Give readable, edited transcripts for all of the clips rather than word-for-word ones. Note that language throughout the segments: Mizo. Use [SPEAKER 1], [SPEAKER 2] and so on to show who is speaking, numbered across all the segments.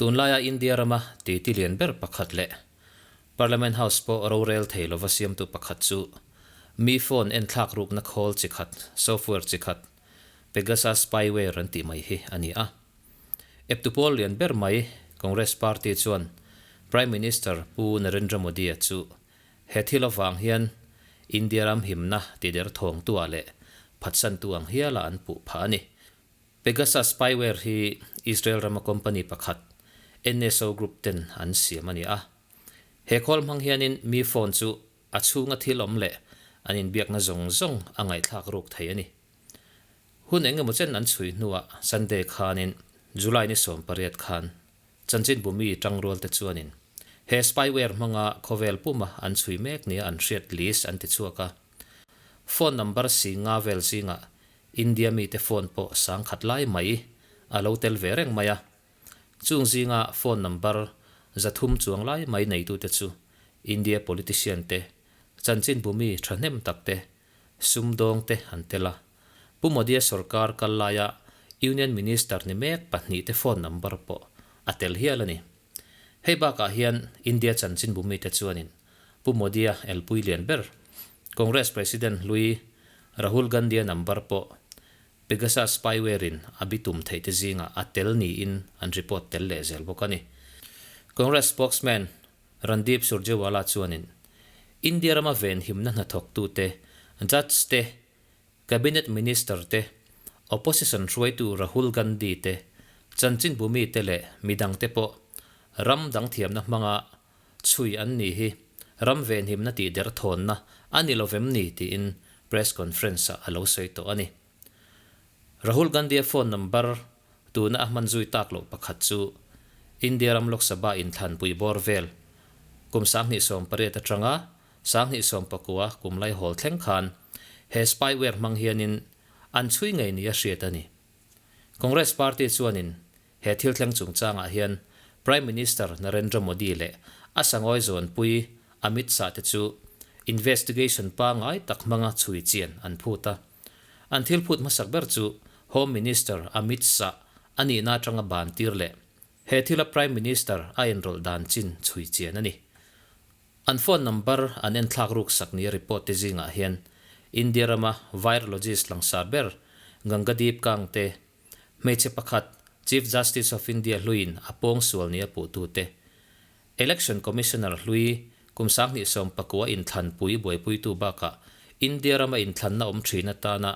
[SPEAKER 1] Tunlaia India rama titi lian ber pakhat leh Parliament House pawh rorel thei lova siamtu pakhat chu mi phone enthlak rukna khawl chi khat, software chi khat, Pegasus spyware an tih mai hi a ni a. Eptu pawl lian ber mai Congress Party chuan Prime Minister Pu Narendra Modi-a chu he thil avang hian India ram himna tider thawngtuah leh phatsantu ang hiala an puh phah a ni. Pegasus spyware hi Israel rama company pakhat NSO Group ten an siam a ni a. He khawl hmang hianin mi phone chu a chhunga thil awm leh an inbiakna zawng zawng a ngaihthlak ruk thei a ni. Hun eng emaw chen an chhui hnuah Sunday khanin July ni 18 khan chanchinbu mi tangrual te chuanin he spyware hmanga khawvel puma an chhui mek nia an hriat list an ti chhuak a. Phone number si nga vel zingah India mite phone pawh sangkhat lai mai a lo tel ve reng mai a. Chung zinga phone number 300 chuang lai mai neitute chu India politician te, chanchinbu mi thahnem tak te, sumdawng te an tel a. Pu Modi-a sorkar kal laia Union Minister ni mek pahnih te phone number pawh a tel hial a ni. Hei bakah hian India chanchinbu mite chuanin Pu Modi-a elpui lian ber, Congress President hlui Rahul Gandhi-a number pawh Pegasus spyware-in a bitum theih te zingah a tel niin an report tel leh zel bawk a ni. Congress spokesman Randeep Surjewala chuanin India rama venhimna hnathawktute, judge te, Cabinet Minister te, Opposition hruaitu Rahul Gandhi te, chanchinbu mite leh midangte pawh ram dang thiamna hmanga chhui an ni hi ram venhimna tih derthawnna a ni lovem ni tiin press conference-ah a lo sawi tawh a ni. Rahul Gandhi-a phone number tuna a hman zui tak loh pakhat chu India ram Lok Sabha inthlanpui bawr vel kum 2018 atanga 2019 kum laihawl thleng khan he spyware hmang hianin an chhui ngei nia hriat a ni. Congress party chuanin he thil thleng chungchangah hian Prime Minister Narendra Modi leh a sangawi zawnpui Amit Shah te chu investigation pangai tak hmanga chhui chian an phut a. An thil phut hmasak ber chu Home Minister Amit Shah a nihna atanga ban tir leh he thila Prime Minister a enrawlh dan chin chhui chian a ni. An phone number an enthlak ruk sak nia report te zingah hian India rama virologist langsar ber Gangadeep Kang te, hmeichhe pakhat Chief Justice of India hluiin a pawng sual nia puhtute, Election Commissioner hlui kum 2019 inthlanpui buaipuitu bakah India rama inthlanna awm thin atana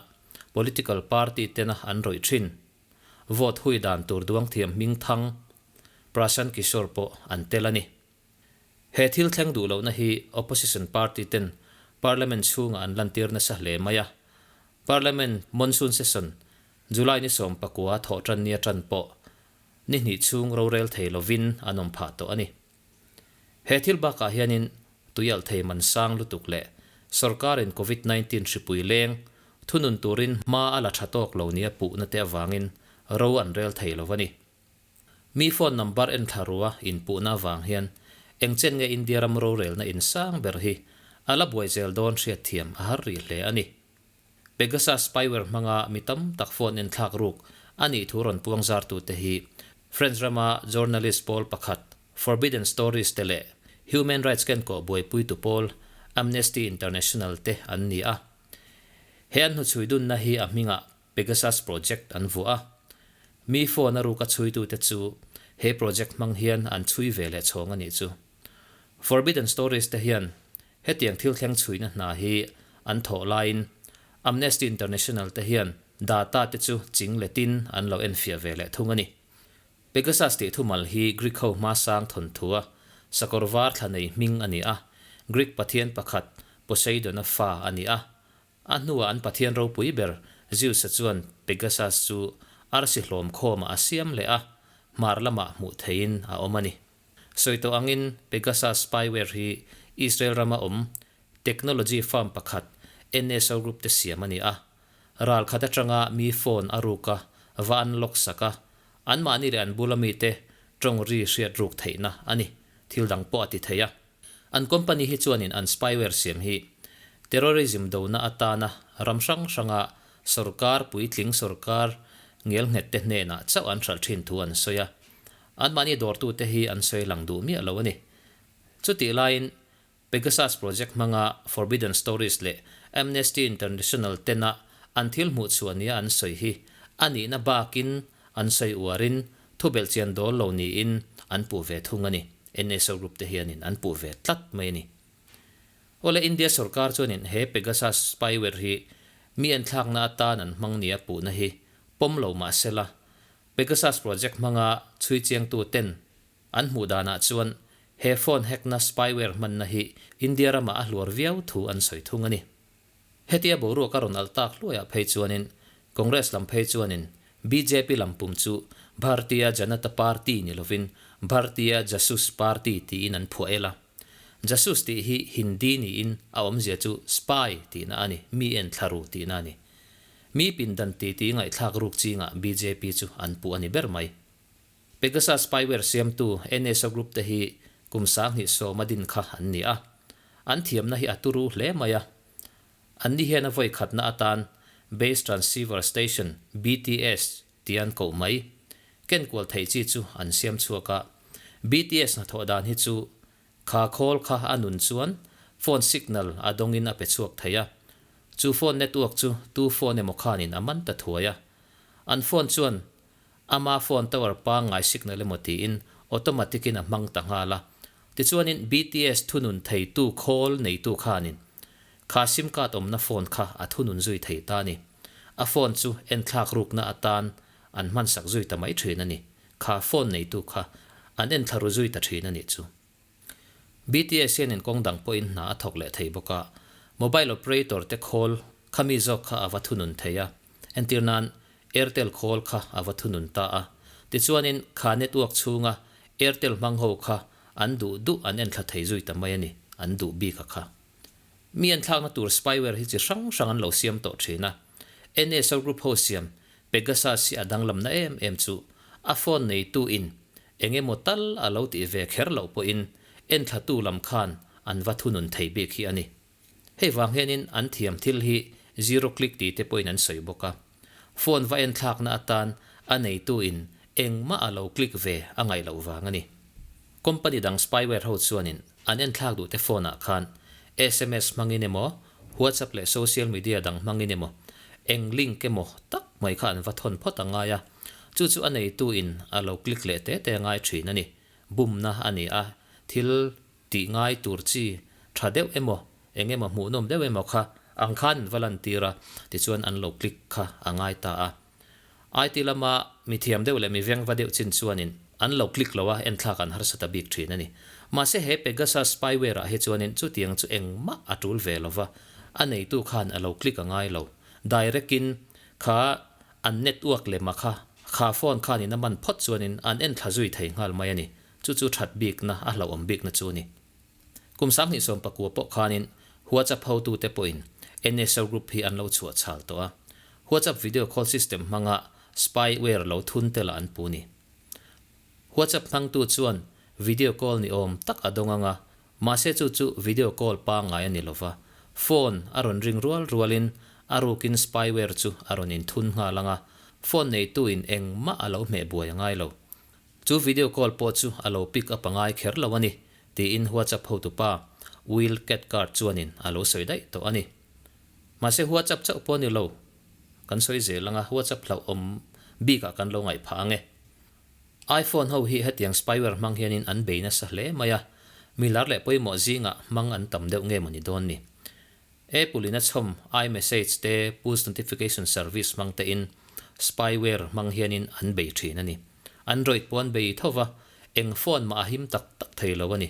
[SPEAKER 1] political party tena an rawih thin vote hui dan tur duang thiam hming thang Prashant Kishor pawh an tel a ni. He thil thleng duh lohna hi opposition party ten Parliament chhungah an lantir nasa hle mai a. Parliament monsoon session July ni 19 thawh tan nia tan pawh ni hnih chhung rorel thei lovin an awm phah tawh a ni. He thil bakah hianin tuialh thei man sang lutuk leh sorkarin Covid 19 hripui leng thunun turin hma a la tha tawk lo nia puhna te avangin ro an rel thei lo a ni. Mi phone number en thla rua inpuhna avang hian eng chen nge India ram rorelna insang ber hi a la buai zel dawn hriatthiam a har rih hle a ni. Pegasus spyware hmanga mi tam tak phone en thlak ruk a nih thu rawn puang zartute hi French rama journalist pawl pakhat Forbidden Stories te leh human rights kenkawh buaipuitu pawl Amnesty International te an ni a. He an hnuchhui dunna hi a hmingah Pegasus project an vuah a. Mi phone a ruka chhuitute chu he project hmang hian an chhui ve leh chhawng a nih chu. Forbidden Stories te hian hetiang thil thleng chhuina hna hi an thawh laiin Amnesty International te hian data te chu ching letin an lo enfiah ve leh thung a ni. Pegasus tih thumal hi Greek ho hmasang thawnthua sakawr var thla nei hming a ni a, Greek pathian pakhat Poseidon-a fa a ni a. A hnuah an pathian ropui ber Zeus-a chuan Pegasus chu arsi hlawm khawmah a siam leh a, hmar lamah hmuh theihin a awm a ni. Sawi tawh angin Pegasus spyware hi Israel rama awm technology firm pakhat NSO Group te siam a ni a. Ral khat atanga mi phone a ruk a, va unlock sak a, anmahni leh an bula mite tawng ri hriat ruk theihna a ni. Thil dang pawh a ti thei a. An company hi chuanin an spyware siam hi terrorism dona atana ram hrang hranga sorkar puitling sorkar ngelnghet te hnenah chauh an hralh thin thu an sawi a. Anmahni dawrtute hi an sawi lang duh miah lo a ni. Chutih laiin Pegasus Project hmanga Forbidden Stories leh Amnesty International tena an thil hmuh chhuah nia an sawi hi a nihna bakin an sawi uarin thubelhchian dawl lo niin an puh ve thung a ni. NSO Group te hianin an puh ve tlat mai a ni. Awle India sorkar chuanin he Pegasus spyware hi mi enthlakna atan an hmang nia puhna hi pawm lo mah sela Pegasus Project hmanga chhui chiangtu ten An hmuh danah chuan he phone hack-na spyware hmanna hi India ramah a hluar viau thu an sawi thung a ni. Hetia boruak a rawn alh tak hluaiah phei chuanin Congress lam phei chuanin bjp lam pum chu Bhartiya Janata Party ni lovin Bhartiya Jasus Party tiin an phuah el a. Jasus tih hi Hindi niin a awmzia chu spy tihna a ni, mi en thla ru tihna a ni. Mi pindan titi ngaihthlak ruk chingah bjp chu an puh a ni ber mai. Pegasus spyware siamtu NSO Group te hi kum 2010 a din kha an ni a, an thiamna hi a turu hle mai a. Anni hian a vawi khatna atan Base Transceiver Station, BTS, tih an koh mai. Ken kual theih chi chu an siam chhuak a. BTS hnathawh dan hi chu kha khawl kha a nun chuan phone signal a dawngin a pe chhuak thei a. Chu phone network chu tu phone emaw khanin a man ta thuai a. An phone chuan Ama phone tower pangngai signal emaw tiin automatic in a hmang ta nghal a. Tichuanin BTS thunun theitu khawl neitu khanin kha sim card awmna phone kha a thunun zui thei ta a ni. A phone chu enthlak rukna atan an hmansak zui ta mai thin a ni. Kha phone neitu kha an enthla ru zui ta thin a nih chu. BTS hianin kawng dang pawhin hna a thawk leh thei bawk a, mobile operator te khawl kha mi zawk kha a va thunun thei a, entir nan Airtel khawl kha a va thunun ta a, tichuanin kha network chhunga Airtel hmang ho kha an duh duh an enthla thei zui ta mai a ni, an duh bik a kha. Mi enthlakna tur spyware hi chi hrang hrang an lo siam tawh thin a, NSO Group ho siam Pegasus hi a danglamna em em chu a phone neitu in Eng emaw tal a lo tih ve kher loh pawhin enthlatu lam khan an va thunun thei bik hi a ni. Hei vang hianin an thiam thil hi zero click tih te pawhin an sawi bawk a. Phone va enthlakna atan a neituin engmah a lo click ve a ngaih loh vang a ni. Company dang spyware ho chuanin an enthlak duhte phone ah khan sms hmangin emaw, WhatsApp leh social media dang hmangin emaw eng link emaw tak mai kha an va thawn phawt a ngai a. Chu chu a neitu in a lo click leh te te ngai thin a ni. Bumna a ni a, thil tih ngai tur chi tha deuh emaw, eng emaw hmuhnawm deuh emaw kha ang khan in va lantir a, tichuan an lo click kha a ngai ta a. IT lama mi thiam deuh leh mi vengva deuh chin chuanin an lo click lo a, enthlak an harsa ta bik thin a ni. Mahse he Pegasus spyware ah hi chuanin chutiang chu engmah a tul ve lova, a neitu khan a lo click a ngai lo. Direct in kha An network lema kha, kha phone khanin a man phawt chuanin an en thla zui thei nghal mai a ni. Chu chu that bikna, a hlauhawm bikna chu a ni. Kum 2019 pawh khanin WhatsApp hotute pawhin NSO Group hi an lo chhuah chhal tawh a. WhatsApp video call system hmanga spyware lo thun te lah an pu ni. WhatsApp hmangtu chuan video call ni awm tak a dawng ang a, mahse chu chu video call pangngai a ni lova, phone a rawn ring rual rualin a rukin spyware chu a rawn inthun nghal ang a, phone neituin engmah a lo hmeh buai a ngai lo. Chu video call pawh chu a lo pick up a ngai kher lo a ni, tiin WhatsApp hotupa Will Cathcart chuanin a lo sawi daih tawh a ni. Mahse WhatsApp chauh pawh a ni lo, kan sawi zel ang a, WhatsApp hlauhawm bikah kan lo ngaih phah ang e. iPhone ho hi hetiang spyware hmang hianin an bei nasa hle mai a, mi lar leh pawimawh zingah hmang an tam deuh nge mawni dawn ni. Apple in a chhawm iMessage te push notification service hmang tein spyware hmang hianin an bei thin a ni. Android pawh an bei tho va, eng phone mah a him tak tak thei lo a ni.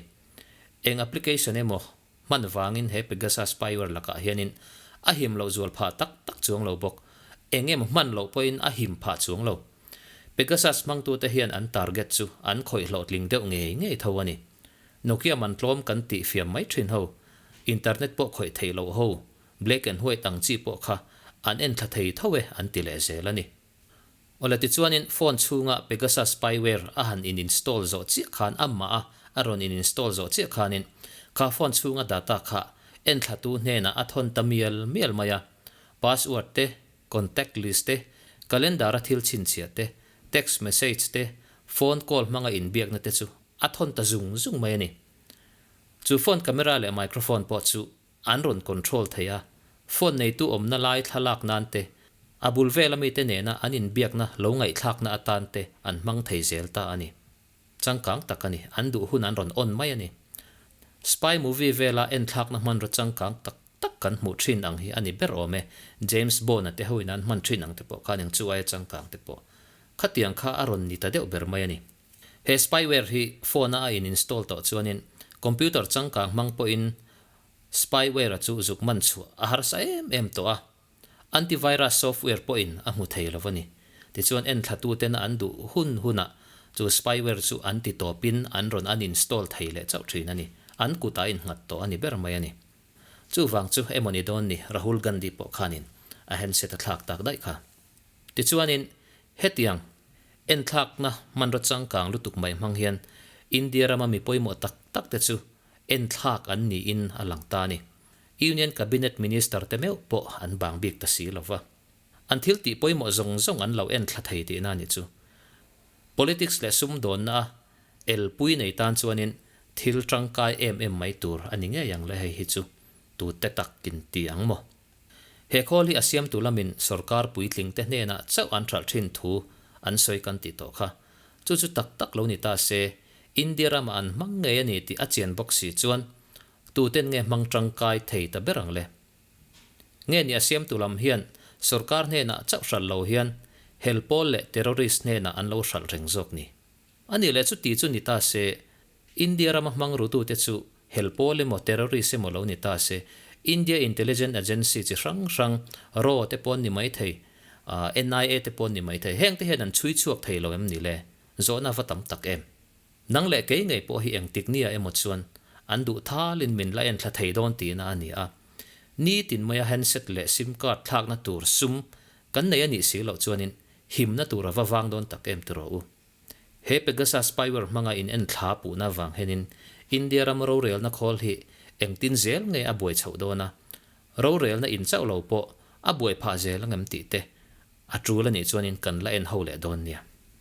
[SPEAKER 1] Eng application emaw hman vangin he Pegasus spyware lakah hianin a him loh zual phah tak tak chuang lo bawk. Eng emaw hman loh pawhin a him phah chuang lo. Pegasus hmangtute hian an target chu an khawih hlawhtling deuh ngei ngei tho a ni. Nokia man tlawm kan tih fiam mai thin ho, internet pawh khawih theih loh ho, black and white ang chi pawh kha an enthla thei tho e an ti leh zel a ni. Awle tichuanin phone chhunga Pegasus spyware a han in install zawh chiah khan amah a a rawn in install zawh chiah khanin kha phone chhunga data kha enthlatu hnenah a thawn ta mial mial mai a, password te, contact list te, calendar a thil chhinchhiah te, text message te, Phone call hmanga inbiakna te chu a thawn ta zung zung mai a ni. Chu phone camera leh microphone pawh chu an rawn control thei a, phone neitu awmna lai thlalak nan te, a bul vela mite nena an inbiakna lo ngaihthlakna atan te an hmang thei zel ta a ni. Changkang tak a ni, an duh hun an rawn on mai a ni. Spy movie vela enthlakna hmanraw changkang tak tak kan hmuh thin ang hi a ni ber awm e, James Bond-a te hoin an hman thin ang te pawh khan eng chu aia changkang te pawh khatiang kha a rawn ni ta deuh ber mai a ni. He spyware hi phone-a a in install tawh chuanin computer changkang hmang pawhin spyware-a chu zuk man chhuah a harsa em em tawh a. Antivirus software pawhin a hmu thei lo a ni. Tichuan enthlatuten an duh hun hunah chu spyware chu an ti tawpin an rawn uninstall thei leh chauh thin a ni. An kutah a innghat tawh a ni ber mai a ni. Chuvang chu emaw ni dawn ni Rahul Gandhi pawh khanin a handset a thlak tak daih kha. Tichuanin hetiang enthlakna hmanraw changkang lutuk mai hmang hian India rama mi pawimawh tak tak te chu enthlak an niin a lang ta a ni. Union Cabinet Minister te meuh pawh an bang bik ta si lo va. An thil tih pawimawh zawng zawng an lo en thla thei tihna a nih chu. Politics leh sumdawnna a elpui nei tan chuanin thil tangkai em em mai tur a ni ngei ang le hei hi chu tute takin ti ang maw? He khawl hi a siamtu lamin sorkar puitling te hnenah chauh an hralh thin thu an sawi kan tih tawh kha. Chu chu tak tak lo ni ta se, India ramah an hmang ngei a ni tih a chian bawk si chuan tuten nge hmang tangkai thei ta ber ang le? Nge ni a siamtu lam hian sorkar hnenah chauh hralh lo hian hel pawl leh terrorist hnenah an lo hralh reng zawk ni? A nih leh chuti chu ni ta se, India rama hmang rutute chu hel pawl emaw terrorist emaw lo ni ta se, India Intelligence Agency chi hrang hrang, raw te pawh an ni mai thei, NIA te pawh an ni mai thei, heng te hian an chhui chhuak thei lo em ni le? Zawhna va tam tak em? Nang leh kei ngei pawh hi engtik nia emaw chuan an duh thalin min la enthla thei dawn tihna a ni a. Nitin maia handset leh sim card thlakna tur sum kan nei a nih si loh chuanin himna tur a va vang dawn tak em tiraw u. He Pegasus spyware hmanga in enthla puhna avang hianin India ram rorelna khawl hi engtin zel nge a buai chhoh dawn a, rorelna in chauh lo pawh a buai phah zel angem tih te a tul a nih chuanin kan la en ho leh dawn nia.